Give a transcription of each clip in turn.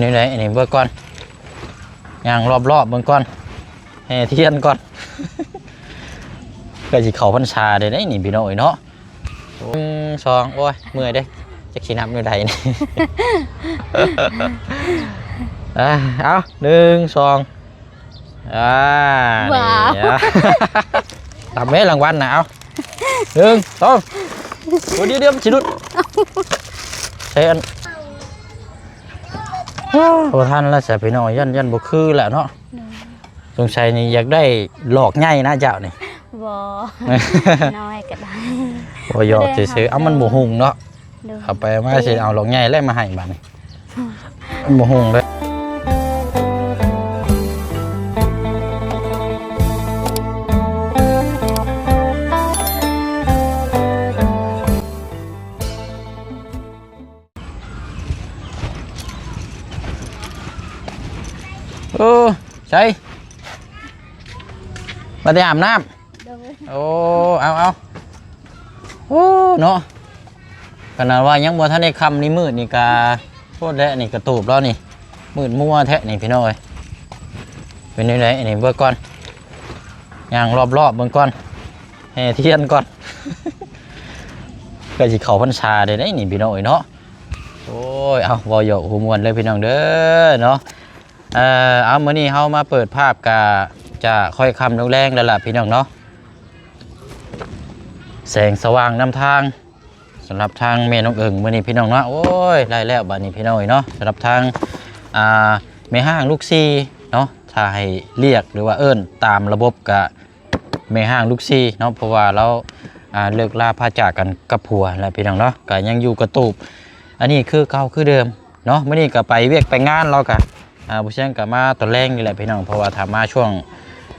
ນີ້ໄດ໋ ອັນນີ້ເບິ່ງກ່ອນ ຍ່າງລອບໆເບິ່ງກ່ອນ ແຫ່ທຽນກ່ອນ ໃກ້ຊິເຂົ້າພັນສາແລ້ວເດ້ນີ້ພີ່ນ້ອງເອີຍເນາະ. ໜຶ່ງ ສອງ ໂອ້ຍ ເມື່ອຍເດ້ ຈັກຊິນັບແນວໃດນີ້ ເອີ ເອົາ ໜຶ່ງ ສອງ ອ່າ ວ້າວ ນີ້ ຕາມແມ່ລາງວັນນະ ເອົາ ໜຶ່ງ ສອງ ໂອ້ ດຽວໆ ມັນຊິຫຼຸດ ໃສ່ອັນ ບໍ່ທັນລະຊະພີ່ນ້ອງ ຢ້ານ ຢ້ານບໍ່ຄືລະເນາະ. ໂດຍ ສົງໄສນີ້ຢາກໄດ້ຫຼອກໃຫຍ່ນະເຈົ້ານີ້. ບໍ່ ນ້ອຍກໍໄດ້ ບໍ່ ຢອກຊື່ໆ ເອົາ ມັນບໍ່ຮຸ່ງເນາະ. ໂດຍ ເອົາໄປເອົາມາຊິເອົາຫຼອກໃຫຍ່ແລ້ວມາໃຫ້ບາດນີ້ ມັນບໍ່ຮຸ່ງເດ້. ໂອ້ ໃສ ມາແຕ່ອາບນ້ຳ. ໂດຍ ໂອ້ ເອົາໆ ໂອ້ ເນາະ ຂະໜາດວ່າຍັງບໍ່ທັນໄດ້ຄ່ຳນີ້ ມືດນີ້ກະໂພດແລ້ວນີ້ ກະຕູບແລ້ວນີ້ ມືດມົວແທ້ນີ້ພີ່ນ້ອງເອີຍ. ເປັນແນວໃດອັນນີ້ ເບິ່ງກ່ອນ ຍ່າງລອບໆເບິ່ງກ່ອນ ແຫ່ທຽນກ່ອນ ໃກ້ຊິເຂົ້າພັນສາແລ້ວເດ້ນີ້ພີ່ນ້ອງເອີຍເນາະ. ໂອ້ຍ ເອົາ ເວົ້າຢອກຫົວມ່ວນເລີຍພີ່ນ້ອງເດີເນາະ. ເອີ ເອົາ ມື້ນີ້ເຮົາມາເປີດພາບກະຈະຄ່ອຍຄ່ຳລົງແລງແລ້ວລະພີ່ນ້ອງເນາະ. ແສງສະຫວ່າງນຳທາງ ສຳລັບທາງແມ່ນ້ອງເອີງມື້ນີ້ພີ່ນ້ອງເນາະ. ໂອ້ຍ ໄດ້ແລ້ວບາດນີ້ພີ່ນ້ອງເອີຍເນາະ ສຳລັບທາງ ອ່າ ແມ່ຮ້າງລູກສີ່ເນາະ. ຖ້າໃຫ້ລຽກ ຫຼືວ່າເອີ້ນຕາມລະບົບກະ ແມ່ຮ້າງລູກສີ່ເນາະ ເພາະວ່າລາວ ອ່າ ເລີກລາພາຈາກກັນກັບຜົວແລ້ວພີ່ນ້ອງເນາະ ກະຍັງຢູ່ກະຕູບ ອັນນີ້ຄືເກົ່າຄືເດີມເນາະ. ມື້ນີ້ກະໄປວຽກໄປງານ ລາວກະ ອ່າ ບໍ່ຊຽງກະມາຕອນແລງນີ້ແຫຼະພີ່ນ້ອງ ເພາະວ່າຖ້າມາຊ່ວງ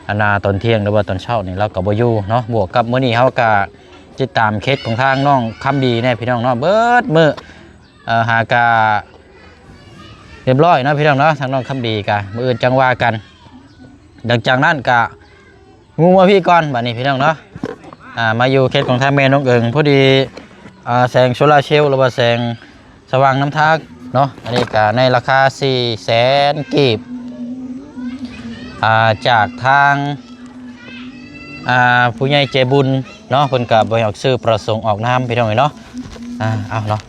ອັນນ່າ ຕອນທ່ຽງ ຫຼືວ່າຕອນເຊົ້ານີ້ ລາວກະບໍ່ຢູ່ເນາະ. ບວກກັບມື້ນີ້ເຮົາກະຕິດຕາມເຄສຂອງທາງນ້ອງຄຳດີແດ່ພີ່ນ້ອງເນາະ ເບິດມື້ ເອີ ຫາກະຮຽບຮ້ອຍເນາະພີ່ນ້ອງເນາະ. ທາງນ້ອງຄຳດີກະມື້ອື່ນຈັ່ງວ່າກັນ ຫຼັງຈາກນັ້ນກະ ງູມາພີ້ກ່ອນບາດນີ້ພີ່ນ້ອງເນາະ. ອ່າ ມາຢູ່ເຂດຂອງທາງແມ່ນ້ອງເອີງ ພໍດີ ອ່າ ແສງໂຊລາເຊວ ຫຼືວ່າແສງສະຫວ່າງນຳທາງເນາະ. ອັນນີ້ກະໃນລາຄາສີ່ແສນກີບ ອ່າ ຈາກທາງ ອ່າ ຜູ້ໃຫຍ່ໃຈບຸນເນາະ ເພິ່ນກະບໍ່ຢາກຊື້ປະສົງອອກນາມພີ່ນ້ອງເອີຍເນາະ. ອ່າ ເອົາເນາະ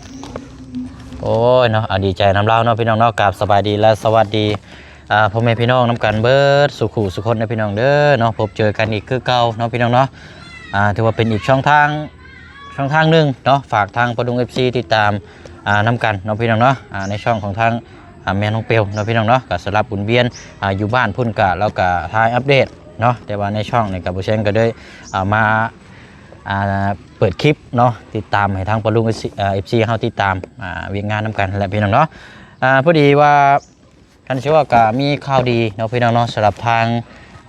ໂອ້ຍເນາະ ອ່າ ດີໃຈນຳລາວເນາະພີ່ນ້ອງເນາະ. ກາບສະບາຍດີ ແລະ ສະຫວັດດີ ອ່າ ພໍ່ແມ່ພີ່ນ້ອງນຳກັນເບິດສູ່ຄູ່ສູ່ຄົນເດີພີ່ນ້ອງເດີເນາະ. ພົບເຈີກັນອີກຄືເກົ່າເນາະພີ່ນ້ອງເນາະ. ອ່າ ຖືວ່າເປັນອີກຊ່ອງທາງ ຊ່ອງທາງໜຶ່ງເນາະ ຝາກທາງປະດຸງເອັຟຊີຕິດຕາມ ອ່າ ນຳກັນເນາະພີ່ນ້ອງເນາະ. ອ່າ ໃນຊ່ອງຂອງທາງ ອ່າ ແມ່ນ້ອງເປວເນາະພີ່ນ້ອງເນາະ. ກະສຳລັບບຸນວຽນ ອ່າ ຢູ່ບ້ານພຸ້ນກະ ລາວກະຖ່າຍອັບເດດເນາະ ແຕ່ວ່າໃນຊ່ອງນີ້ກະບໍ່ແຊງກະເລີຍ ອ່າ ມາ ອ່າ ເປີດຄລິບເນາະ ຕິດຕາມໃຫ້ທາງປະລຸງ ເອັຟຊີ ເອີ ເອັຟຊີເຮົາຕິດຕາມ ອ່າ ວຽກງານນຳກັນແຫຼະພີ່ນ້ອງເນາະ. ອ່າ ພໍດີວ່າ ຄັນຊິເວົ້າກະມີຂ່າວດີເນາະພີ່ນ້ອງເນາະ ສຳລັບທາງ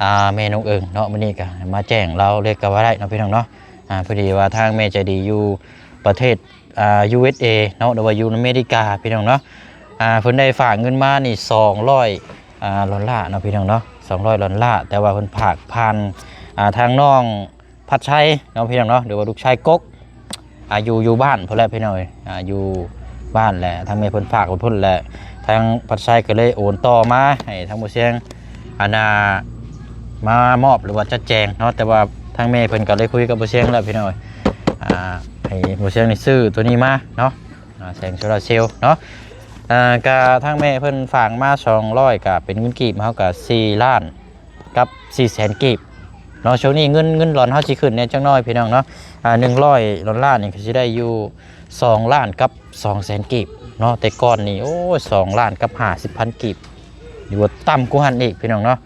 ອ່າ ແມ່ນ້ອງເອີງເນາະ. ມື້ນີ້ກະມາແຈ້ງລາວເລີຍກະວ່າໄດ້ເນາະພີ່ນ້ອງເນາະ. ອ່າ ພໍດີວ່າທາງແມ່ໃຈດີຢູ່ປະເທດ ອ່າ ຢູເອສເອເນາະ ຫຼືວ່າຢູ່ອາເມລິກາພີ່ນ້ອງເນາະ. ອ່າ ເພິ່ນໄດ້ຝາກເງິນມານີ້ສອງຮ້ອຍ ອ່າ ດອນລາເນາະພີ່ນ້ອງເນາະ ສອງຮ້ອຍດອນລາ ແຕ່ວ່າເພິ່ນຝາກຜ່ານ ອ່າ ທາງນ້ອງ ພັດໄຊເນາະພີ່ນ້ອງເນາະ ຫຼືວ່າລູກຊາຍກົກ ອາ ຢູ່ ຢູ່ບ້ານພຸ້ນແຫຼະພີ່ນ້ອງເອີຍ ອາ ຢູ່ບ້ານແຫຼະ ທາງແມ່ເພິ່ນຝາກໄວ້ພຸ້ນແຫຼະ ທາງພັດໄຊກໍເລີຍໂອນຕໍ່ມາໃຫ້ທາງບໍ່ຊຽງ ອັນນ່າ ມາມອບ ຫຼືວ່າຈັດແຈງເນາະ. ແຕ່ວ່າທາງແມ່ເພິ່ນກໍໄດ້ຄຸຍກັບບໍ່ຊຽງແລ້ວພີ່ນ້ອງເອີຍ ອາ ໃຫ້ບໍ່ຊຽງນີ້ຊື້ໂຕນີ້ມາເນາະ ອາ ແສງໂຊລາເຊວເນາະ. ອາ ກະທາງແມ່ເພິ່ນຝາກມາສອງຮ້ອຍ ກະເປັນເງິນກີບເຮົາກະສີ່ລ້ານ ກັບສີ່ແສນກີບເນາະ. ຊ່ວງນີ້ເງິນ ເງິນດອນເຮົາຊິຂຶ້ນແດ່ຈັກໜ້ອຍພີ່ນ້ອງເນາະ ອ່າ ໜຶ່ງຮ້ອຍດອນລານີ້ກໍຊິໄດ້ຢູ່ສອງລ້ານກັບສອງແສນກີບເນາະ. ແຕ່ກ່ອນນີ້ ໂອ້ຍ ສອງລ້ານກັບຫ້າສິບພັນກີບ ຫຼືວ່າຕ່ຳກວ່າຫັ້ນອີກພີ່ນ້ອງເນາະ.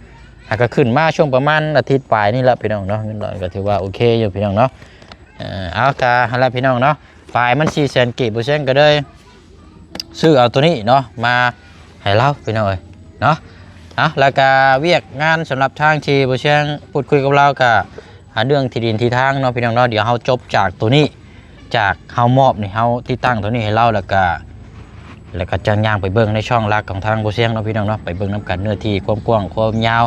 ຫາກກໍຂຶ້ນມາຊ່ວງປະມານອາທິດປາຍນີ້ແຫຼະພີ່ນ້ອງເນາະ ເງິນດອນກໍຖືວ່າໂອເຄຢູ່ພີ່ນ້ອງເນາະ. ເອີ ເອົາ ກະຫັ້ນລະພີ່ນ້ອງເນາະ ປາຍມັນສີ່ແສນກີບ ບໍ່ຊຽງກໍເລີຍ ຊື້ເອົາໂຕນີ້ເນາະ ມາໃຫ້ລາວພີ່ນ້ອງເອີຍເນາະ. ເອົາ ແລ້ວກະວຽກງານສຳລັບທາງທີ່ບໍ່ຊຽງພູດຄຸຍກັບລາວກະ ອາ ເລື່ອງທີ່ດິນທີ່ທາງເນາະພີ່ນ້ອງເນາະ. ດຽວເຮົາຈົບຈາກໂຕນີ້ ຈາກເຮົາມອບນີ້ ເຮົາຕິດຕັ້ງໂຕນີ້ໃຫ້ລາວ ແລ້ວກະ ແລ້ວກະຈັ່ງຍ່າງໄປເບິ່ງໃນຊ່ອງຫຼັກຂອງທາງບໍ່ຊຽງເນາະພີ່ນ້ອງເນາະ. ໄປເບິ່ງນຳກັນເນື້ອທີ່ຄວາມກວ້າງຄວາມຍາວ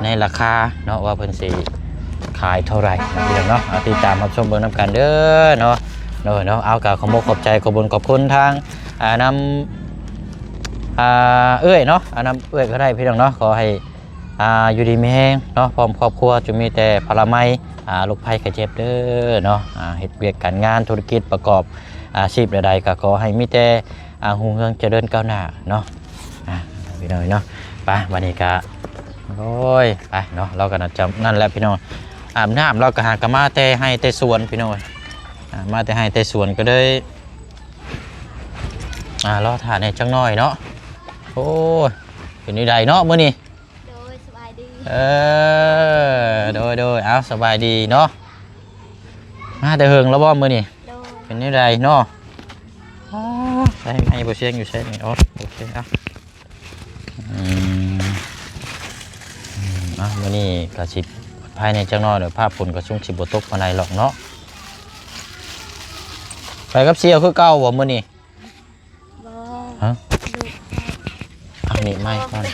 ໃນລາຄາເນາະ ວ່າເພິ່ນຊິຂາຍເທົ່າໃດພີ່ນ້ອງເນາະ. ເອົາ ຕິດຕາມຮັບຊົມເບິ່ງນຳກັນເດີເນາະ. ໂດຍເນາະ ເອົາ ກະຂໍຂອບໃຈຂອບບຸນຂອບຄຸນທາງ ອ່າ ນຳ ອ່າ ເອື້ອຍເນາະ ອ່າ ນຳເອື້ອຍກໍໄດ້ພີ່ນ້ອງເນາະ ຂໍໃຫ້ ອ່າ ຢູ່ດີມີແຮງເນາະ ພ້ອມຄອບຄົວ ຈົ່ງມີແຕ່ພະລາໄມ ອ່າ ໂລກໄພໄຂ້ເຈັບເດີເນາະ ອ່າ ເຮັດວຽກການງານທຸລະກິດ ປະກອບອາຊີບໃດໆ ກໍຂໍໃຫ້ມີແຕ່ ອ່າ ຮຸ່ງເຮືອງຈະເລີນກ້າວໜ້າເນາະ ອ່າ ພີ່ນ້ອງເນາະ ໄປ ບັດນີ້ກະ ໂອ້ຍ ໄປເນາະ ລາວກໍໜ້າຈະນັ້ນແຫຼະພີ່ນ້ອງ ອາບນ້ຳ ລາວກໍຫາກໍມາແຕ່ໄຮ່ແຕ່ສວນພີ່ນ້ອງ ອ່າ ມາແຕ່ໄຮ່ແຕ່ສວນ ກໍເລີຍ ອ່າ ລໍຖ້າແດ່ຈັກໜ້ອຍເນາະ ໂອ້ຍ ເປັນຈັ່ງໃດເນາະມື້ນີ້? ໂດຍ ສະບາຍດີ ເອີ ໂດຍໆ ເອົາ ສະບາຍດີເນາະ ມາແຕ່ເຫິງແລ້ວບໍ່ມື້ນີ້? ໂດຍ ເປັນຈັ່ງໃດເນາະ? ອ້າ ໃຊ້ໄມ້ບໍ່ ສຽງຢູ່ໃສນີ້? ອໍ ໂອເຄ ເອົາ ອືມ ອືມ ເອົາ ມື້ນີ້ກໍຊິປອດໄພແດ່ຈັກໜ້ອຍ ດຽວຟ້າຝົນກໍຊົງຊິບໍ່ຕົກປານໃດຫຼອກເນາະ ໄປກັບສ່ຽວຄືເກົ່າບໍ່ມື້ນີ້? ບໍ່ ຮະ? ລູກ ເອົານີ້ໄມ້ກ່ອນ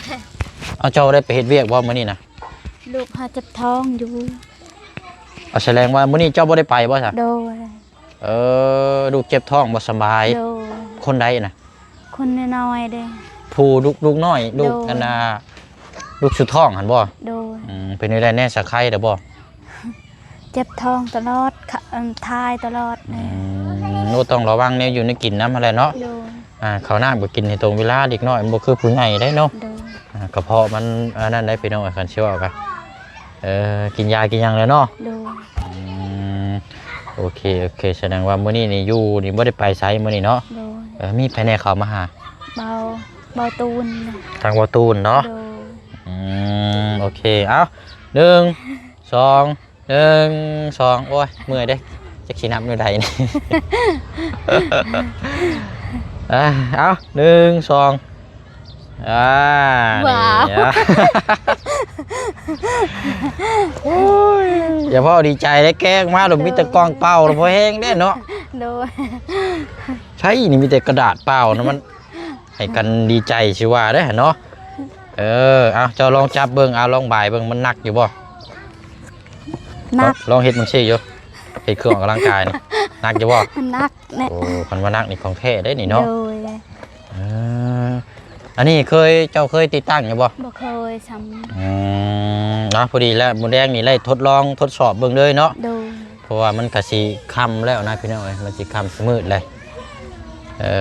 ເອົາ ເຈົ້າໄດ້ໄປເຮັດວຽກບໍ່ມື້ນີ້ນະ? ລູກຫາເຈັບທ້ອງຢູ່ ເອົາ ສະແດງວ່າມື້ນີ້ເຈົ້າບໍ່ໄດ້ໄປບໍ່ຊະ? ໂດຍ ເອີ ລູກເຈັບທ້ອງບໍ່ສະບາຍ ໂດຍ ຄົນໃດນະ? ຄົນນ້ອຍໆເດ້ ຜູ້ ລູກ ລູກນ້ອຍ ລູກ ໂດຍ ອັນນ່າ ລູກສຸດທ້ອງຫັ້ນບໍ່? ໂດຍ ອືມ ເປັນຈັ່ງໃດແດ່ ສະໄຄແລ້ວບໍ່? ເຈັບທ້ອງຕະຫຼອດ ຂະ ອັນ ຖ່າຍຕະຫຼອດ ອືມ ໂອ້ ຕ້ອງລະວັງແນວຢູ່ແນວກິນນຳຫັ້ນແຫຼະເນາະ ໂດຍ ອ່າ ເຂົ້ານ້ຳກໍກິນໃຫ້ຕົງເວລາ ເດັກນ້ອຍມັນບໍ່ຄືຜູ້ໃຫຍ່ເດ້ເນາະ ໂດຍ ອ່າ ກະເພາະມັນອັນນັ້ນໄດ໋ພີ່ນ້ອງ ຄັນຊິເວົ້າກະ ເອີ ກິນຢາກິນຫຍັງແລ້ວເນາະ ໂດຍ ອືມ ໂອເຄ ໂອເຄ ສະແດງວ່າມື້ນີ້ນີ້ຢູ່ນີ້ບໍ່ໄດ້ໄປໃສມື້ນີ້ເນາະ ໂດຍ ເອີ ມີໃຜແດ່ເຂົ້າມາຫາ? ເບົາ ເບົາຕູນ ທາງເບົາຕູນເນາະ ໂດຍ ອືມ ໂອເຄ ເອົາ ໜຶ່ງ ສອງ ໜຶ່ງ ສອງ ໂອ້ຍ ເມື່ອຍເດ້ ຈັກຊິນັບແນວໃດນີ້ ອ່າ ເອົາ ໜຶ່ງ ສອງ ອ່າ ວ້າວ ນີ້ ໂອ້ຍ ຢ່າເວົ້າດີໃຈເດ້ ແກະອອກມາໂດຍ ໂດຍ ມີແຕ່ກ້ອງເປົ່າ ບໍ່ແຮງເດ້ເນາະ ໂດຍ ໃຊ່ ນີ້ມີແຕ່ກະດາດເປົ່ານະ ມັນໃຫ້ກັນດີໃຈຊິວ່າເດ້ເນາະ ເອີ ເອົາ ເຈົ້າລອງຈັບເບິ່ງ ເອົາ ລອງບາຍເບິ່ງ ມັນໜັກຢູ່ບໍ່? ໜັກ ລອງ ລອງເຮັດມັນຊີ້ຢູ່ ເຮັດເຄື່ອງອອກກຳລັງກາຍນີ້ ໜັກຢູ່ບໍ່? ໜັກແນ່ ໂອ້ ຄັນວ່າໜັກນີ້ຂອງແທ້ເດ້ນີ້ເນາະ ໂດຍ ເອີ ອັນນີ້ເຄີຍ ເຈົ້າເຄີຍຕິດຕັ້ງຢູ່ບໍ່? ບໍ່ເຄີຍຊ້ຳ ອືມ ເນາະ ພໍດີແລ້ວ ມື້ແລງນີ້ໄດ້ທົດລອງທົດສອບເບິ່ງເລີຍເນາະ ໂດຍ ເພາະວ່າມັນກະຊິຄ່ຳແລ້ວນະພີ່ນ້ອງເອີຍ ມັນຊິຄ່ຳຊິມືດແລ້ວ ເອີ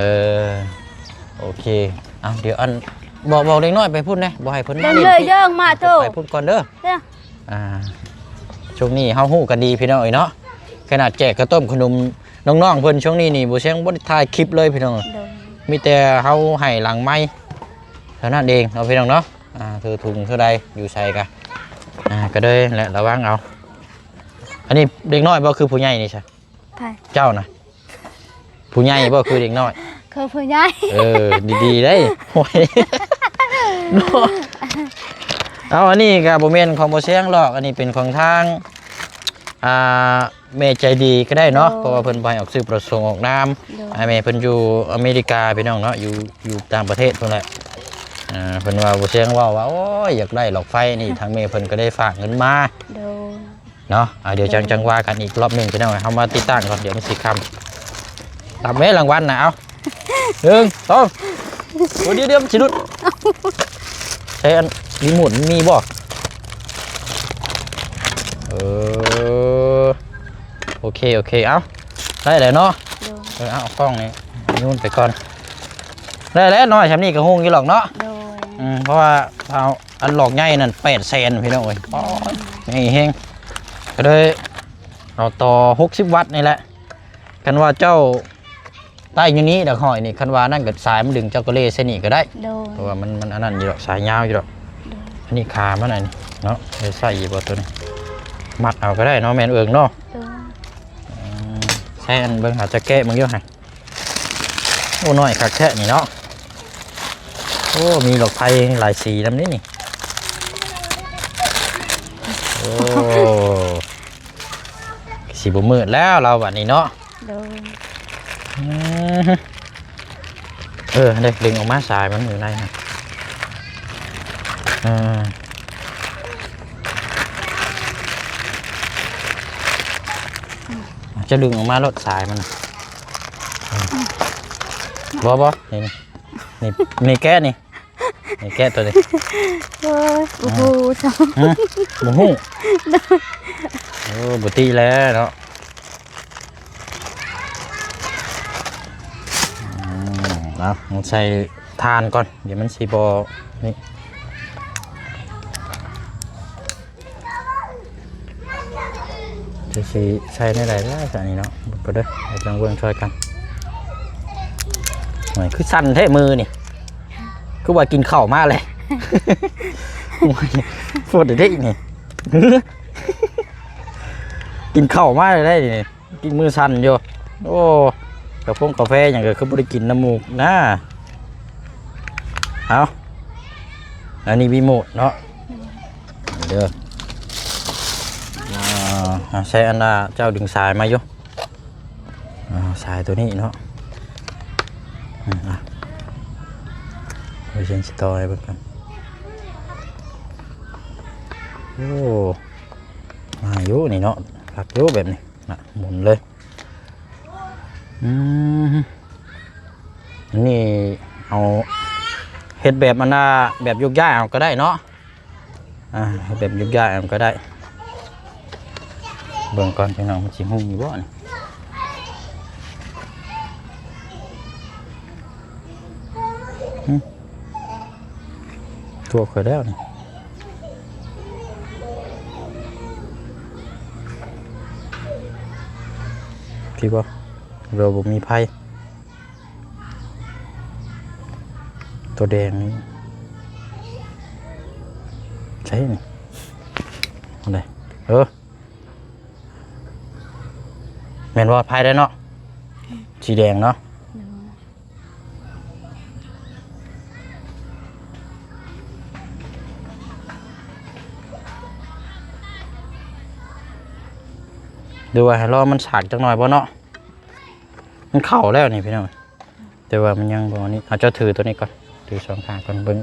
ໂອເຄ ເອົາ ດຽວອັນ ບອກ ບອກເດັກນ້ອຍໄປພຸ້ນແດ່ ບໍ່ໃຫ້ເພິ່ນມາຫຼິ້ນ ເດີນເລີຍ ເຢີງມາໂຕ ໄປພຸ້ນກ່ອນເດີ ເດີ ອ່າ ຊ່ວງນີ້ເຮົາຮູ້ກັນດີພີ່ນ້ອງເອີຍເນາະ ຂະໜາດແຈກເຂົ້າຕົ້ມຂະໜົມນ້ອງໆເພິ່ນ ຊ່ວງນີ້ນີ້ບໍ່ ສຽງບໍ່ໄດ້ຖ່າຍຄລິບເລີຍພີ່ນ້ອງ ໂດຍ ມີແຕ່ເຮົາໃຫ້ຫຼັງໄມເທົ່ານັ້ນເອງເນາະພີ່ນ້ອງເນາະ ອ່າ ຖືຖົງເທົ່າໃດຢູ່ໃສກະ ອ່າ ກະເດີນແຫຼະ ລະວັງເອົາ ອັນນີ້ເດັກນ້ອຍບໍ່ ຄືຜູ້ໃຫຍ່ນີ້ຊະ? ໃຜ? ເຈົ້ານະ ຜູ້ໃຫຍ່ບໍ່ ຄືເດັກນ້ອຍ? ຄືຜູ້ໃຫຍ່ ເອີ ດີໆເດ້ ໂອ້ຍ ເນາະ ເອົາ ອັນນີ້ກະບໍ່ແມ່ນຂອງບໍ່ແຊງດອກ ອັນນີ້ເປັນຂອງທາງ ອ່າ ແມ່ໃຈດີກໍໄດ້ເນາະ ໂດຍ ເພາະວ່າເພິ່ນບໍ່ໃຫ້ອອກຊື່ປະສົງອອກນາມ ໂດຍ ອ່າ ແມ່ເພິ່ນຢູ່ອາເມລິກາພີ່ນ້ອງເນາະ ຢູ່ ຢູ່ຕ່າງປະເທດພຸ້ນແຫຼະ ອ່າ ເພິ່ນວ່າ ບໍ່ແຊງເວົ້າວ່າ ໂອ້ຍ ຢາກໄດ້ຫຼອກໄຟນີ້ ທາງແມ່ເພິ່ນກໍໄດ້ຝາກເງິນມາ ໂດຍ ເນາະ ອ່າ ດຽວຈັ່ງ ໂດຍ ຈັ່ງວ່າກັນອີກລອບໜຶ່ງພີ່ນ້ອງ ເຮົາມາຕິດຕັ້ງກ່ອນ ດຽວມັນຊິຄ່ຳ ຮັບແມ້ລາງວັນນະ ເອົາ ໜຶ່ງ ສອງ ໂອ້ ດຽວ ດຽວ ມັນຊິຫຼຸດ ໃຊ້ອັນຣີໂມດມັນມີບໍ່? ເອີ ໂອເຄ ໂອເຄ ເອົາ ໄດ້ແລ້ວເນາະ ໂດຍ ເອີ ເອົາ ເອົາກ້ອງນີ້ໂຍນໄປກ່ອນ ໄດ້ແລ້ວ ນ້ອຍຊ່ຳນີ້ກໍຮຸ່ງຢູ່ຫຼອກເນາະ ໂດຍ ອືມ ເພາະວ່າເອົາ ອັນຫຼອກໃຫຍ່ນັ້ນແປດແສນພີ່ນ້ອງເອີຍ ອໍ ໃຫຍ່ແຮງ ກໍເລີຍເອົາຕໍ່ຫົກສິບວັດນີ້ແຫຼະ ຄັນວ່າເຈົ້າໄດ້ຢູ່ນີ້ດອກ ຫ້ອຍນີ້ ຄັນວ່ານັ້ນກໍສາຍມັນດຶງ ເຈົ້າກໍເລໃສ່ນີ້ກໍໄດ້ ໂດຍ ເພາະວ່າມັນ ມັນອັນນັ້ນຢູ່ດອກ ສາຍຍາວຢູ່ດອກ ໂດຍ ອັນນີ້ຂາມັນອັນນີ້ເນາະ ໄດ້ໃຊ້ຢູ່ບໍ່ຕົວນີ້ ມັດເອົາກໍໄດ້ເນາະ ແມ່ນເອີງເນາະ ໂດຍ ອືມ ໃຊ້ອັນເບິ່ງ ຫາຈະແກະເບິ່ງຢູ່ຫັ້ນ ໂອ້ ນ້ອຍຄັກແທ້ນີ້ເນາະ ໂອ້ ມີຫຼອກໄຟຫຼາຍສີນຳນີ້ນີ້ ໂອ້ ຊິບໍ່ມືດແລ້ວລາວບັດນີ້ເນາະ ໂດຍ ອືມ ເອີ ເດ້ ດຶງອອກມາ ສາຍມັນຢູ່ໃນຫັ້ນ ເອີ ຈະດຶງອອກມາໂລດ ສາຍມັນນະ ບໍ່ ບໍ່ ນີ້ ນີ້ ນີ້ ນີ້ແກະນີ້ ນີ້ແກະໂຕນີ້ ໂອ້ຍ ໂອ້ໂຫ ຮະ? ບໍ່ຮູ້ ໂອ້ ບໍ່ຕິແລ້ວເນາະ ອືມ ເອົາ ໃສ່ຖ່ານກ່ອນ ດຽວມັນຊິບໍ່ ນີ້ ຈະຊິໃສ່ແນວໃດລະຊະນີ້ເນາະ ເບິ່ງກ່ອນເດີ ໃຫ້ເບິ່ງຊ່ອຍກັນ ໂອ້ຍ ຄືສັ່ນແທ້ມືນີ້ ຄືວ່າກິນເຂົ້າມາແລ້ວ ໂອ້ຍ ໂພດເດ້ນີ້ ກິນເຂົ້າມາແລ້ວໄດ໋ນີ້ ກິນມືສັ່ນຢູ່ ໂອ້ ກາຟງກາແຟຫຍັງກໍຄືບໍ່ໄດ້ກິນນຳໝູ່ນະ ເອົາ ອັນນີ້ຣີໂມດເນາະ ເດີ ອ່າ ໃຊ້ອັນນ່າ ເຈົ້າດຶງສາຍມາຢູ່ ອ່າ ສາຍໂຕນີ້ເນາະ ອືມ ອ່ະ ເອົາເຊັນສະຕໍໃຫ້ເບິ່ງກ່ອນ ໂອ້ ງ່າຍຢູ່ນີ້ເນາະ ຄັກຢູ່ແບບນີ້ນະ ໝູນເລີຍ ອືມ ອັນນີ້ເອົາ ເຮັດແບບອັນນ່າ ແບບໂຍກຍ້າຍເອົາກໍໄດ້ເນາະ ອ່າ ເຮັດແບບໂຍກຍ້າຍເອົາກໍໄດ້ ເບິ່ງກ່ອນພີ່ນ້ອງ ມັນຊິຮູ້ຢູ່ບໍ່ນີ້ ຫຶ ທົ່ວຂ້ອຍແລ້ວນີ້ ຄືບໍ່ ວ່າບໍ່ມີໄຟ ຕົວແດງນີ້ ໃສ່ນີ້ ອັນໃດ ເອີ ແມ່ນບໍ່ ໄຟໄດ້ເນາະ ສີແດງເນາະ ໂດຍ ຫຼືວ່າໃຫ້ລໍມັນສາກຈັກໜ້ອຍບໍ່ເນາະ ມັນເຂົ້າແລ້ວນີ້ພີ່ນ້ອງ ແຕ່ວ່າມັນຍັງບໍ່ນີ້ ເອົາ ເຈົ້າຖືຕົວນີ້ກ່ອນ ຖືສອງຂ້າງກ່ອນ ເບິ່ງ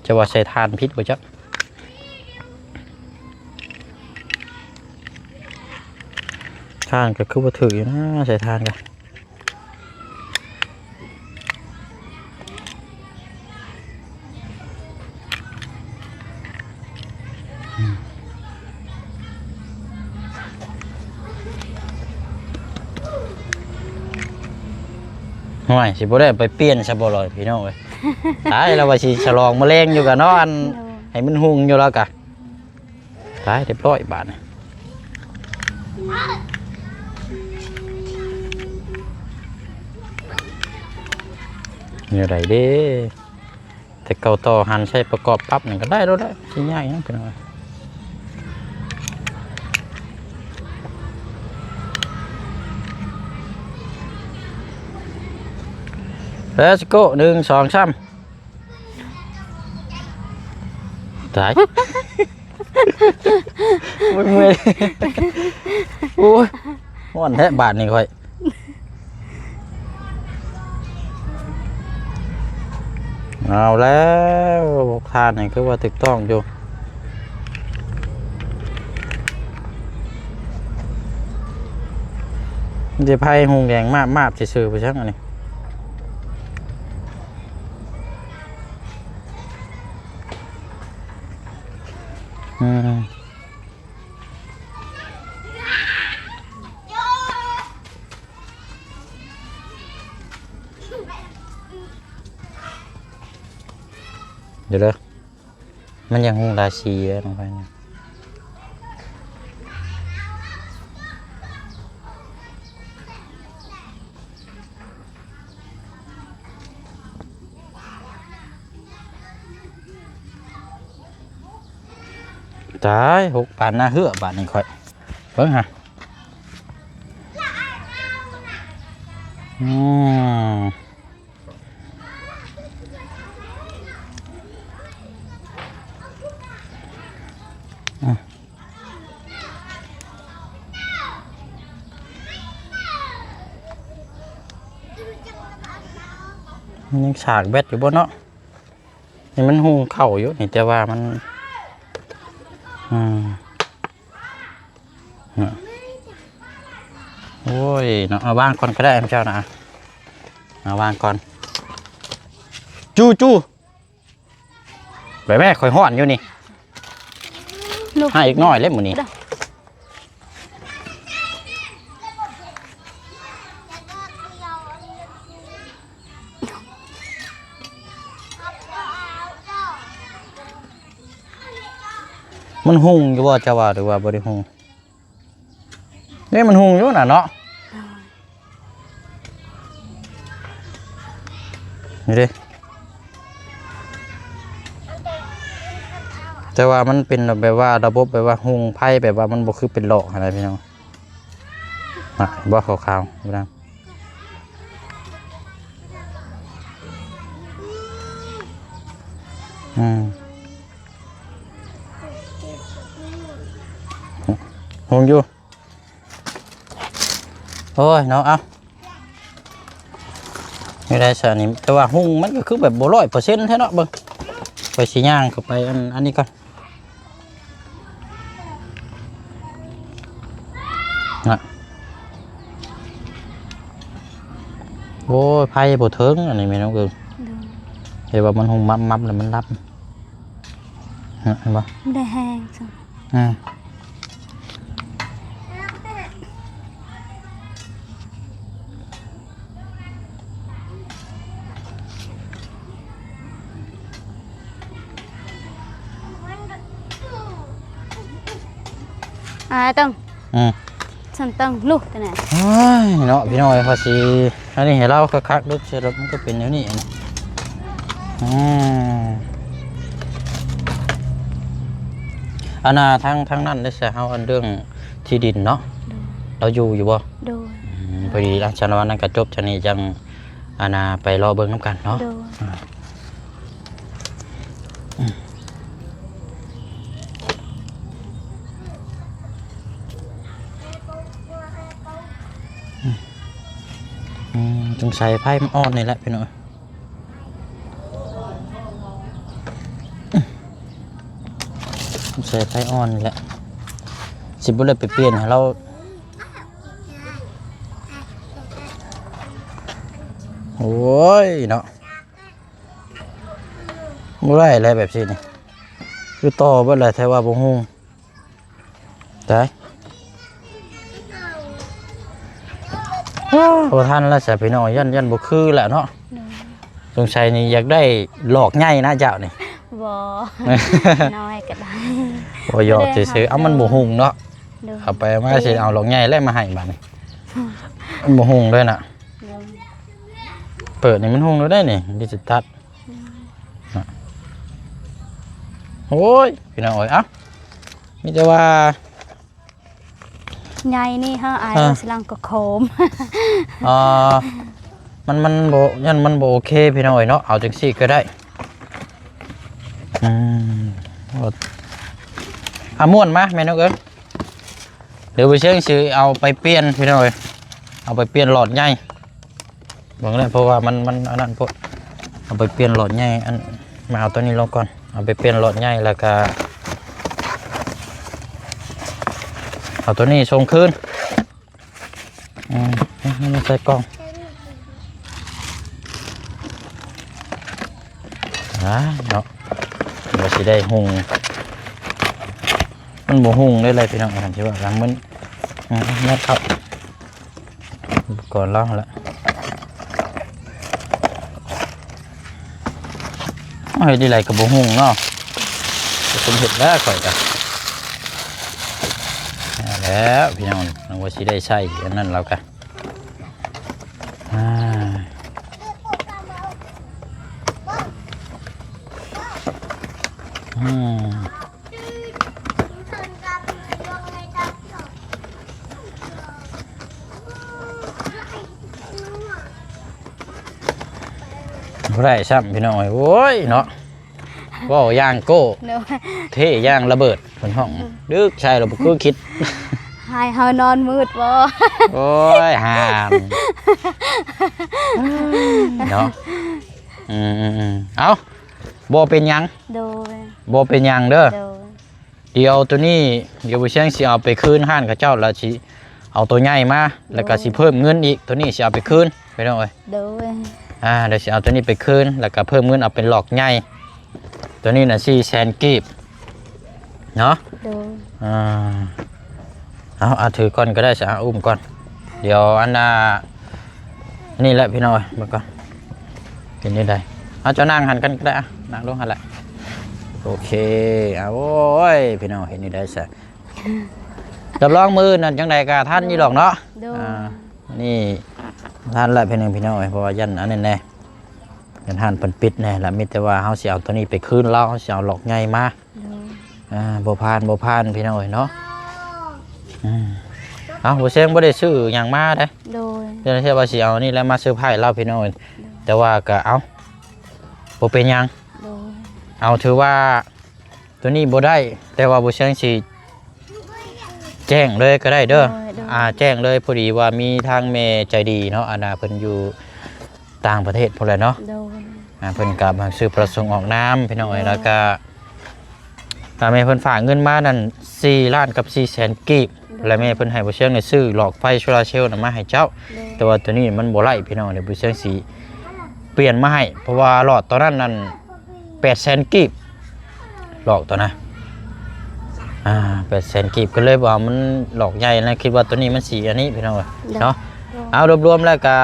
ຈະວ່າໃສ່ຖ່ານຜິດບໍ່ຈັກ ຖ່ານກໍຄືບໍ່ຖືຢູ່ນະ ໃສ່ຖ່ານກໍ ຫ້ວຍ ຊິບໍ່ໄດ້ໄປປ່ຽນຊະບໍ່ລອຍ ພີ່ນ້ອງເອີຍ ຕາຍ ລາວວ່າຊິສະຫຼອງມະແລງຢູ່ກະເນາະ ອັນ ໂດຍ ໃຫ້ມັນຮຸ່ງຢູ່ລາວກະ ຕາຍ ຮຽບຮ້ອຍບາດນີ້ ແນວໃດເດ້ ແຕ່ເກົ່າຕໍ່ຫັນໃສ່ປະກອບປັບນີ້ກໍໄດ້ໂລດແຫຼະ ຊິຍາກຫຍັງເພິ່ນວ່າ Let's go ໜຶ່ງ ສອງ ສາມ ຕາຍ ໂອ້ຍ ເມື່ອຍ ໂອ້ຍ ຮ້ອນແທ້ບາດນີ້ຂ້ອຍ ເອົາແລ້ວ ພວກທ່ານນີ້ຄືວ່າຖືກຕ້ອງຢູ່ ມີແຕ່ໄຟຮຸ່ງແດງມາບໆ ຊື່ໆ ໄປຊັ້ນອັນນີ້ ອືມ ດຽວເດີ ມັນຍັງຮຸ່ງຫຼາຍສີເດີ ນ້ອງໄຟນະ. ຕາຍ ຫົກປານໜ້າເຫືອບາດນີ້ຂ້ອຍ ເບິ່ງຫາ ອືມ ອືມ ມັນຍັງສາກແບັດຢູ່ບໍ່ເນາະ? ນີ້ມັນຫຸ່ງເຂົ້າຢູ່ນີ້ ແຕ່ວ່າມັນ ອືມ ໂອ້ຍເນາະ ເອົາວາງກ່ອນກໍໄດ້ ເຈົ້ານະ ເອົາວາງກ່ອນ ຈູ່ ຈູ່. ໄປແມ່ ຂ້ອຍຮ້ອນຢູ່ນີ້ ລູກ ໃຫ້ອີກໜ້ອຍເລີຍມື້ນີ້ ມັນຮຸ່ງຢູ່ບໍ່ ເຈົ້າວ່າ ຫຼືວ່າບໍ່ໄດ້ຮຸ່ງ? ນີ້ມັນຮຸ່ງຢູ່ນະເນາະ ນີ້ເດ້ ແຕ່ວ່າມັນເປັນແບບວ່າ ລະບົບແບບວ່າຮຸ່ງໄຟ ແບບວ່າມັນບໍ່ຄືເປັນຫຼອກຫັ້ນນະພີ່ນ້ອງ ນະ ເຫັນບໍ່ ຂາວໆ ຢູ່ນຳ ອືມ ຮຸ່ງຢູ່ ໂອ້ຍເນາະ ເອົ້າ ນີ້ໄດ້ຊະນີ້ ແຕ່ວ່າຮຸ່ງມັນກໍຄືແບບບໍ່ຮ້ອຍເປີເຊັນແທ້ເນາະ ເບິ່ງ ຂ້ອຍຊິຍ່າງເຂົ້າໄປ ອັນ ອັນນີ້ກ່ອນ ນະ ໂອ້ຍ ໄຟບໍ່ເຖິງອັນນີ້ແມ່ນ້ອງເອີຍ ໂດຍ ເຫັນວ່າມັນຮຸ່ງມັບໆ ແລ້ວມັນດັບ ເຫັນບໍ່ ບໍ່ໄດ້ແຮງຊັ້ນ ອືມ ອ່າ ຕ້ອງ ອືມ ຊັ້ນຕ້ອງລຸກແຕ່ນະ ໂອ້ຍເນາະ ພີ່ນ້ອງເອີຍ ພາສີ ອັນນີ້ໃຫ້ລາວຄັກໆ ເລິກໃສ່ລົດມັນກໍເປັນແນວນີ້ນະ ອືມ ອັນນ່າ ທາງ ທາງນັ້ນໄດ້ໃສ່ເຮົາ ອັນເລື່ອງທີ່ດິນເນາະ ໂດຍ ລາວຢູ່ ຢູ່ບໍ່? ໂດຍ ອືມ ພໍດີ ອ່ະ ຊັ້ນວ່ານັ້ນກໍຈົບ ຊັ້ນນີ້ຈັ່ງ ອັນນ່າ ໄປເລາະເບິ່ງນຳກັນເນາະ ໂດຍ ອ່າ ອືມ ຕ້ອງໃສ່ໄຟອ່ອນນີ້ແຫຼະພີ່ນ້ອງ ໃສ່ໄຟອ່ອນນີ້ແຫຼະ ຊິບໍ່ໄດ້ໄປປ່ຽນໃຫ້ລາວ ໂອ້ຍເນາະ ບໍ່ໄດ້ແລ້ວແບບຊີ້ນີ້ ຄືຕໍ່ເບິດແລ້ວ ແທ້ວ່າບໍ່ຮູ້ ຕາຍ ອ້າ ບໍ່ທັນແລ້ວຊະພີ່ນ້ອງ ຢ້ານ ຢ້ານບໍ່ຄືແຫຼະເນາະ ໂດຍ ສົງໄສນີ້ຢາກໄດ້ຫຼອກໃຫຍ່ນະເຈົ້ານີ້ ບໍ່ ນ້ອຍກໍໄດ້ ບໍ່ ຢອກຊື່ໆ ເອົາ ມັນບໍ່ຮຸ່ງເນາະ ໂດຍ ເອົາໄປເອົາມາຊິເອົາຫຼອກໃຫຍ່ແລ້ວມາໃຫ້ບາດນີ້ ມັນບໍ່ຮຸ່ງເລີຍນະ ໂດຍ ເປີດນີ້ມັນຮຸ່ງແລ້ວເດ້ນີ້ ດິຈິຕອນ ອືມ ໂອ້ຍ ພີ່ນ້ອງເອີຍ ເອົ້າ ມີແຕ່ວ່າ ໃຫຍ່ນີ້ເຮົາອາຍ ເອີ ວ່າຊິລັງກໍໂຄມ ເອີ ມັນ ມັນບໍ່ ຢ້ານມັນບໍ່ໂອເຄພີ່ນ້ອງເອີຍເນາະ ເອົາຈັ່ງຊີ້ກໍໄດ້ ອືມ ເອົາ ມ້ວນມາແມ່ນ້ອງເອີຍ ດຽວບໍ່ເຊີງຊິເອົາໄປປ່ຽນພີ່ນ້ອງເອີຍ ເອົາໄປປ່ຽນຫຼອດໃຫຍ່ ເບິ່ງແລ້ວ ເພາະວ່າມັນ ມັນອັນນັ້ນໂພດ ເອົາໄປປ່ຽນຫຼອດໃຫຍ່ ອັນ ມາເອົາຕົວນີ້ລົງກ່ອນ ເອົາໄປປ່ຽນຫຼອດໃຫຍ່ ແລ້ວກະເອົາຕົວນີ້ສົ່ງຄືນ ອືມ ເອົາມາໃສ່ກ່ອງ ອ່າ ເນາະ ວ່າຊິໄດ້ຮຸ່ງ ມັນບໍ່ຮຸ່ງເດ້ແຫຼະພີ່ນ້ອງ ຄັນຊິວ່າກັນມັນ ອືມ ແນບເຂົ້າ ອຸປະກອນລາວຫັ້ນແຫຼະ ເຮັດຈັ່ງໃດກໍບໍ່ຮຸ່ງເນາະ ບໍ່ສົມເຮັດແລ້ວຂ້ອຍກະ ແລ້ວພີ່ນ້ອງ ວ່າຊິໄດ້ໃຊ້ອັນນັ້ນລາວກະ ອ່າ ອືມ ບໍ່ໄດ້ຊ້ຳພີ່ນ້ອງເອີຍ ໂອ້ຍເນາະ ເວົ້າຢ່າງໂກ້ ໂດຍ ເທ່ຢ່າງລະເບີດ ເພິ່ນຮ້ອງ ອືມ ດຶກໃສ່ລະບໍ່ຄືຄິດ ໃຫ້ເຮົານອນມືດບໍ່ ໂອ້ຍ ຫ່ານ ເນາະ ອືມໆໆ ເອົ້າ ບໍ່ເປັນຫຍັງ ໂດຍ ບໍ່ເປັນຫຍັງເດີ ໂດຍ ດຽວໂຕນີ້ ດຽວບໍ່ຊຽງຊິເອົາໄປຄືນຮ້ານເຂົາເຈົ້າ ແລ້ວຊິເອົາໂຕໃຫຍ່ມາ ໂດຍ ແລ້ວກໍຊິເພີ່ມເງິນອີກ ໂຕນີ້ຊິເອົາໄປຄືນ ພີ່ນ້ອງເອີຍ ໂດຍ ອ່າ ດຽວຊິເອົາໂຕນີ້ໄປຄືນ ແລ້ວກໍເພີ່ມເງິນເອົາເປັນຫຼອກໃຫຍ່ ຕົວນີ້ນະສີ່ແສນກີບເນາະ. ໂດຍ ອ່າ ເອົາ ເອົາ ຖືກ່ອນກໍໄດ້ຊະ ອຸ້ມກ່ອນ. ດຽວອັນນ່າ ນີ້ແຫຼະພີ່ນ້ອງເອີຍ ເບິ່ງກ່ອນ ເປັນຈັ່ງໃດ. ເອົາ ເຈົ້ານັ່ງຫັ້ນກັນກໍໄດ້ ອ່ະ ນັ່ງລົງຫັ້ນແຫຼະ. ໂອເຄ ເອົາ ໂອ້ຍ ພີ່ນ້ອງ ເຮັດນີ້ໄດ້ຊະ. ຮັບຮອງມື້ອື່ນນັ້ນ ຈັ່ງໃດກໍທັນຢູ່ດອກເນາະ. ໂດຍ ອ່າ ນີ້ທັນລະ ພີ່ນ້ອງ ພີ່ນ້ອງເອີຍ ເພາະວ່າຢ້ານອັນນັ້ນແດ່ ຢ້ານຮ້ານເພິ່ນປິດແດ່ລະ. ມີແຕ່ວ່າເຮົາຊິເອົາຕົວນີ້ໄປຄືນລາວ ເຮົາຊິເອົາຫຼອກໃຫຍ່ມາ. ໂດຍ ອ່າ ບໍ່ຜ່ານ ບໍ່ຜ່ານ ພີ່ນ້ອງເອີຍເນາະ. ອືມ ເອົ້າ ບໍ່ແຊງບໍ່ໄດ້ຊື້ຫຍັງມາເດ້. ໂດຍ ເຈົ້າໜ້າທີ່ວ່າຊິເອົານີ້ແຫຼະມາເຊີໄພລາວ ພີ່ນ້ອງເອີຍ. ໂດຍ ແຕ່ວ່າກໍເອົາ ບໍ່ເປັນຫຍັງ. ໂດຍ ເອົາ ຖືວ່າຕົວນີ້ບໍ່ໄດ້ ແຕ່ວ່າບໍ່ແຊງຊິແຈ້ງເລີຍກໍໄດ້ເດີ. ໂດຍ ໂດຍ ອ່າ ແຈ້ງເລີຍ ພໍດີວ່າມີທາງແມ່ໃຈດີເນາະ ອັນນ່າ ເພິ່ນຢູ່ຕ່າງປະເທດພຸ້ນແຫຼະເນາະ. ໂດຍ ອ່າ ເພິ່ນກໍມາຊື້ປະສົງອອກນາມ ພີ່ນ້ອງເອີຍ. ໂດຍ ແລ້ວກໍ ຖ້າແມ່ເພິ່ນຝາກເງິນມານັ້ນສີ່ລ້ານກັບສີ່ແສນກີບ ແລະ ແມ່ເພິ່ນໃຫ້ບໍ່ເຊີງນີ້ຊື້ຫຼອກໄຟໂຊລາເຊວນະມາໃຫ້ເຈົ້າ. ໂດຍ ແຕ່ວ່າຕົວນີ້ມັນບໍ່ໄດ້ ພີ່ນ້ອງ ດຽວບໍ່ເຊີງຊິປ່ຽນມາໃຫ້ ເພາະວ່າຫຼອດຕອນນັ້ນນັ້ນແປດແສນກີບ ຫຼອກຕົວນະ ອ່າ ແປດແສນກີບ ກໍເລີຍວ່າມັນຫຼອກໃຫຍ່ນະ. ຄິດວ່າຕົວນີ້ມັນຊິອັນນີ້ ພີ່ນ້ອງເອີຍ ໂດຍ ເນາະ. ໂດຍ ເອົາ ລວມໆແລ້ວກໍ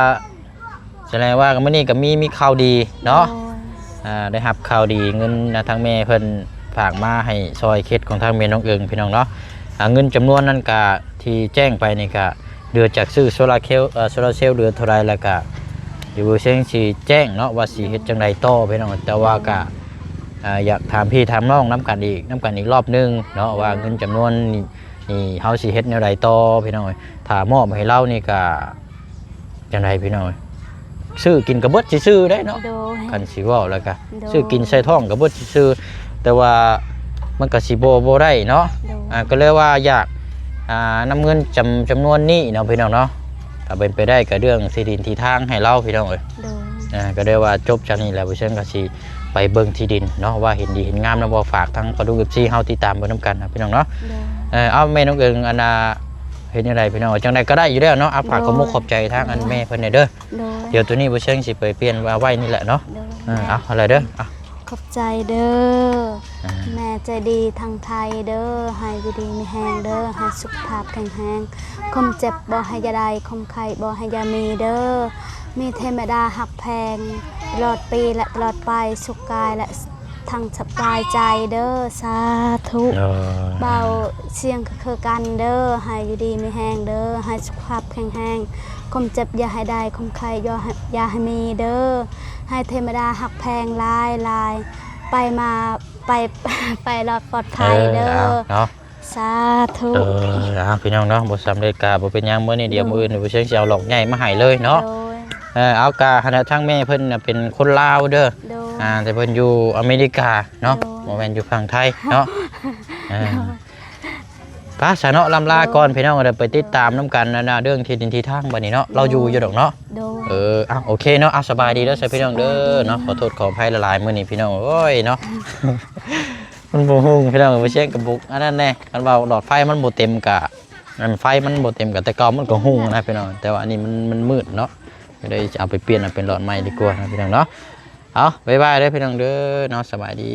ສະແດງວ່າມື້ນີ້ກໍມີ ມີຂ່າວດີເນາະ. ໂດຍ ອ່າ ໄດ້ຮັບຂ່າວດີ ເງິນນະ ທາງແມ່ເພິ່ນຝາກມາໃຫ້ຊ່ອຍເຂດຂອງທາງແມ່ນ້ອງເອີງ ພີ່ນ້ອງເນາະ. ອ່າ ເງິນຈຳນວນນັ້ນກະທີ່ແຈ້ງໄປນີ້ກະເດືອຈາກຊື້ໂຊລາເຄວ ເອີ ໂຊລາເຊວເດືອເທົ່າໃດ ແລ້ວກະດຽວເຊີງຊິແຈ້ງເນາະວ່າຊິເຮັດຈັ່ງໃດຕໍ່ ພີ່ນ້ອງ. ແຕ່ວ່າກະ ອ່າ ຢາກຖາມພີ່ຖາມນ້ອງນຳກັນອີກ ນຳກັນອີກລອບໜຶ່ງເນາະ ໂດຍ ວ່າເງິນຈຳນວນນີ້ ນີ້ເຮົາຊິເຮັດແນວໃດຕໍ່ ພີ່ນ້ອງເອີຍ. ຖ້າມອບໃຫ້ລາວນີ້ກະ ຈັ່ງໃດ ພີ່ນ້ອງເອີຍ ຊື້ກິນກໍເບິດຊື່ໆເດ້ເນາະ. ໂດຍ ຄັນຊິເວົ້າແລ້ວກະ ໂດຍ ຊື້ກິນໃສ່ທ້ອງກໍເບິດຊື່ໆ ແຕ່ວ່າມັນກໍຊິບໍ່ ບໍ່ໄດ້ເນາະ. ໂດຍ ອ່າ ກໍເລີຍວ່າຢາກ ອ່າ ນຳເງິນຈຳ ຈຳນວນນີ້ເນາະ ພີ່ນ້ອງເນາະ. ຖ້າເປັນໄປໄດ້ກໍເລື່ອງທີ່ດິນທີ່ທາງໃຫ້ລາວ ພີ່ນ້ອງເອີຍ. ໂດຍ ອ່າ ກໍເລີຍວ່າຈົບຈາກນີ້ແລ້ວ ບໍ່ເຊີງກໍຊິໄປເບິ່ງທີ່ດິນເນາະ ວ່າເຫັນດີເຫັນງາມນຳບໍ່. ຝາກທາງປາດຸກ ເອັຟຊີ ເຮົາຕິດຕາມເບິ່ງນຳກັນນະ ພີ່ນ້ອງເນາະ. ໂດຍ ເອີ ເອົາ ແມ່ນ້ອງເອີງ ອັນນ່າ ເຮັດແນວໃດ ພີ່ນ້ອງ ຈັ່ງໃດກໍໄດ້ຢູ່ແລ້ວເນາະ. ອ່າ ຝາກຂອບມຸກຂອບໃຈທາງອັນແມ່ເພິ່ນແດ່ເດີ. ໂດຍ ດຽວຕົວນີ້ບໍ່ເຊີງຊິໄປປ່ຽນວ່າໄວ້ນີ້ແຫຼະເນາະ. ໂດຍ ເອີ ເອົາ ເອົາແຫຼະເດີ. ອ່ະ ຂອບໃຈເດີ ອ່າ ແມ່ໃຈດີທາງໄທເດີ ໃຫ້ຢູ່ດີມີແຮງເດີ ໃຫ້ສຸຂະພາບແຂງແຮງ ຄວາມເຈັບບໍ່ໃຫ້ຢ່າໄດ້ ຄວາມໄຂ້ບໍ່ໃຫ້ຢ່າມີເດີ ມີເທວະດາຮັກແພງຕະຫຼອດປີ ແລະ ຕະຫຼອດໄປ ສຸກກາຍ ແລະ ທັງສະບາຍໃຈເດີ ສາທຸ. ໂດຍ ເບົາສຽງຄືກັນເດີ ໃຫ້ຢູ່ດີມີແຮງເດີ ໃຫ້ສຸຂະພາບແຂງແຮງ ຄວາມເຈັບຢ່າໃຫ້ໄດ້ ຄວາມໄຂ້ຢ່າໃຫ້ ຢ່າໃຫ້ມີເດີ ໃຫ້ເທວະດາຮັກແພງຫຼາຍໆ ໄປມາ ໄປ ໄປລອດປອດໄພເດີ ເອີ ເອົາເນາະ. ສາທຸ. ເອີ ເອົາ ພີ່ນ້ອງເນາະ ບໍ່ສຳເລັດກະບໍ່ເປັນຫຍັງ ມື້ນີ້ດຽວ ໂດຍ ມື້ອື່ນຜູ້ເຊງຊິເອົາຫຼອກໃຫຍ່ມາໃຫ້ເລີຍເນາະ. ໂດຍ ເອີ ເອົາ ກະຫັ້ນນະ ທາງແມ່ເພິ່ນນະເປັນຄົນລາວເດີ ໂດຍ ອ່າ ແຕ່ເພິ່ນຢູ່ອາເມລິກາເນາະ ໂດຍ ບໍ່ແມ່ນຢູ່ຝັ່ງໄທເນາະ. ເອີ ໂດຍ ໄປຊະເນາະ ລຳລາກ່ອນ ໂດຍ ພີ່ນ້ອງ ດຽວໄປຕິດຕາມນຳກັນນະ ເລື່ອງທີ່ດິນທີ່ທາງບັດນີ້ເນາະ ໂດຍ ລາວຢູ່ຢູ່ດອກເນາະ. ໂດຍ ເອີ ເອົາ ໂອເຄເນາະ ເອົາ ສະບາຍດີເດີ ສະ ພີ່ນ້ອງເດີເນາະ. ສະບາຍດີ ຂໍໂທດຂໍອະໄພຫຼາຍໆ ມື້ນີ້ ພີ່ນ້ອງເອີຍເນາະ ມັນບໍ່ຮຸ່ງ ພີ່ນ້ອງເອີຍ ບໍ່ເຊງກະບຸກ ອັນນັ້ນແດ່ ຄັນວ່າຫຼອດໄຟມັນບໍ່ເຕັມກະ ອັນໄຟມັນບໍ່ເຕັມກະ ແຕ່ເກົ່າມັນກໍຮຸ່ງນະ ພີ່ນ້ອງ ແຕ່ວ່າອັນນີ້ມັນ ມັນມືດເນາະ ກໍເລີຍຊິເອົາໄປປ່ຽນເອົາເປັນຫຼອດໃໝ່ດີກວ່ານະ ພີ່ນ້ອງເນາະ. ເອົາ ບາຍບາຍເດີ ພີ່ນ້ອງເດີເນາະ ສະບາຍດີ.